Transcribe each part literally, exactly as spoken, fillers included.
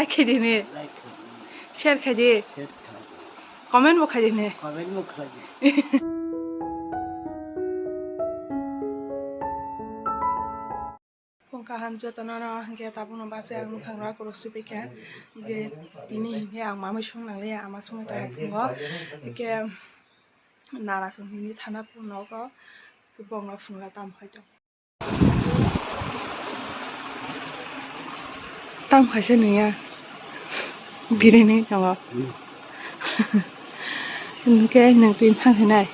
Khaidi ni. Like khaidi. Share khaidi. Share khaidi. Comment bo khaidi ni. Comment bo khaidi. Phung kaham jotono no hwnkhe tabukno base ang mwkhang rok rok sui paikha. Hwnkhe tini hwnkhe ang mamui song nangliya, ama songwi tongma phungo. Hwnkhe nana song hini thana phung nogo, bongno phunga tam khai tong. Tam khaisa nungya. Birini tongo. Hwnkhe nwng tini thang sinai?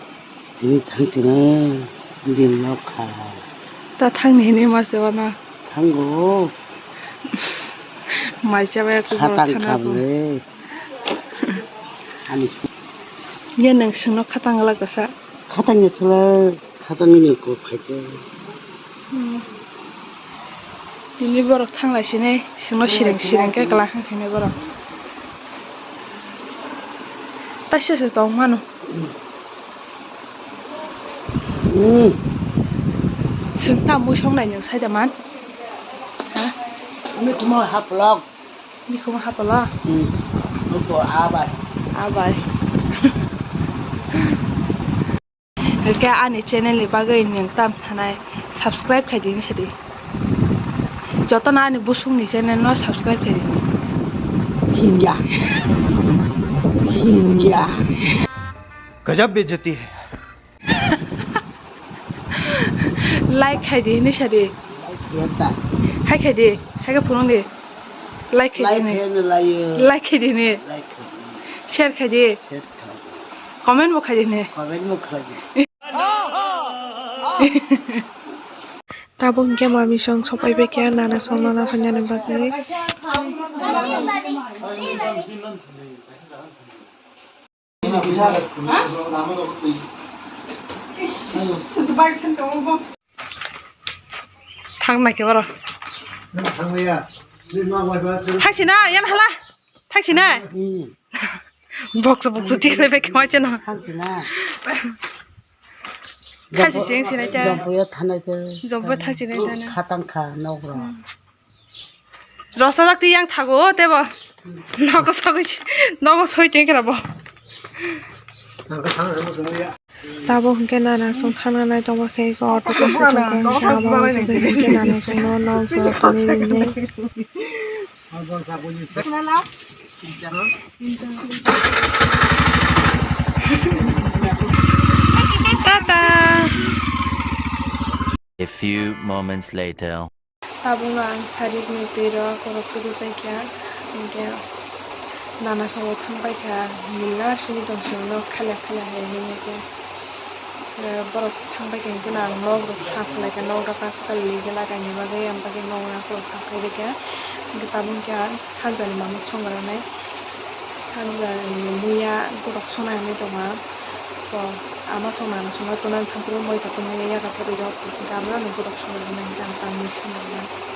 Tini thang sinai, din nok kha. Ta thangni hinwi ma se wano? Thango. Mai chabai aku borok khatang thana kha ko. Ble. Ani. Ye nwng sengno khatang glak kasa? Khatang ya sala, khatang ni kok khaite. Hmm. Tini borok thanglai sini, sengno sireng sireng khe kwlak wngkha borok. Taisa se tong mano. Hmm. Seng ta mui song nai nung sai da man. Ha? Ami kuma haplok. Ami kuma hapla. Hmm. Nuko abai. Abai. Hwnkhe ani channel ni bagwi nwng tam sanai subscribe khai di hinwi sadi. Jotono ani busung ni channel no subscribe khai di. Hingya. Hingya. गजब बेइज्जती है। Like khai di hinwi sadi. Like khai ta. Hai khai di, hai khe phunung di. Like khai di hinwi. Like khai no layo. Like khai di hinwi. Like khai di. Share khai di. Share khai di. Comment bo khai di hinwi. Comment bo khai di. Tabuk hwnkhe mami song sopai bai khe nana song nana phainani bagwi. Thang nai khe boro. Thang nai ya. Thang sina, yan hala. Thang sina. Hmm. Boksa boksa tikle be kma chana. Thang sina. Thang si sing sina cha. Jompo ya thanai cha. Jompo thang sina cha na. Khatang kha nok ro. Hmm. Rosa jak ti yang thago tebo. Nogo sogwi, nogo soi teng kra bo. Tabuk hwnkhe nana song thangna nai tongma khe auto kaisa tongkha hwnkhe abo hwnkhe nana song no nok jora tongwi rinai. Tata. A few moments later. Tabukno ang sarik ni twi rok borok tubui paikha, hinkhe nana song bo thang paikha, mila sini tong song no khala khala hai hinkhe, eh, borok thang paikha hinkhe ang nok rok saff khlaikha, nok rok ajkal li khe lagai ni bagwi, ang bagwi nok rok saff khai rikha, hinkhe tabuk hinkhe ang sanja ni mama song rwnai. Sanja ni muya borok sona hinwi tongo. To ama song nana song no tuna thang phuru moi kha tongmani yakarsa rijak. Gamla no borok sona hinwi ang tangwi sona.